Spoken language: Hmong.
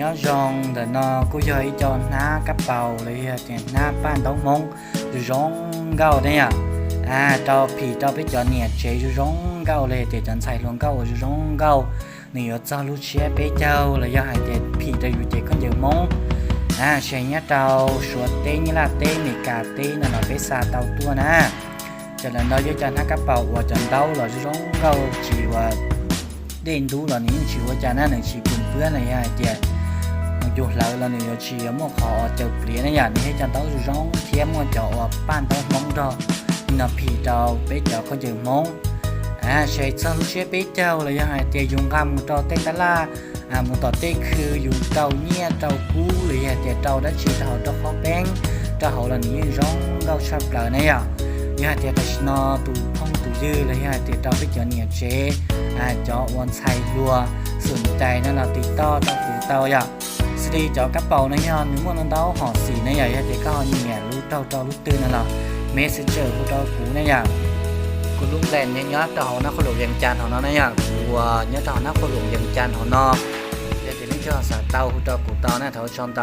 Nyob zoo, ntawm no kuj yog ib co hnab kab paus los yog tias hnab paj ntaub Hmoob zoo zoo nkauj ne yom. Rau phim rau peb cov niam tsev zoo zoo nkauj los yog tias cov ntxhais hluas nkauj uas zoo zoo nkauj, nws yuav txog lub tsiab peb caug los yog hais tias phim rau yus cev khaub ncaws Hmoob, tsis hais nyob rau Suav teb, Nyab Laj teb, Meskas teb no los peb xa tau tuaj na. Cov ntawm no yog cov hnab kab paus uas cov ntaub los zoo zoo nkauj, tsis ua dej ntub los nws yeej tsis ua cas na, nws tsis pum pwb los yog hais tias cua hlawv los nws yuav tsis muaj qhov uas caws pliav ne yom. Nws yog cov ntaub zoo zoo thiab muaj cov uas paj ntaub Hmoob nrog, no phim rau peb cov khaub ncaws Hmoob. Tsis hais txog lub tsiab peb caug los yog hais tias yus nqa mus rau tej tab laj, mus tom tej khw yus rau nyiaj rau kub los yog hais tias rau dab tsi rau hauv rau qhob peeb, rau hauv los nws yeej zoo nkauj tshaj plaws na yom. Yog hais tias tam sim no tus phooj tus ywg los yog hais tias rau peb cov niam tsev, cov uas ntxhais hluas xum cais no los tiv toj rau kuv tau yom. Xws li cov kab paus no yog nws muaj ntau ntau hom xim na yom, yog tias koj ho nyiam lub raug rau lub twg no los messenger hu rau kuv na yom. Kuv lub npe nyob rau hauv nab qhuas lus Yees Cas hauv no na yom, kuv nyob rau hauv nab qhuas lus Yees Cas hauv no. Yog tias leej twg xav tau hu rau kuv tau na, thov ua tsaug ntau.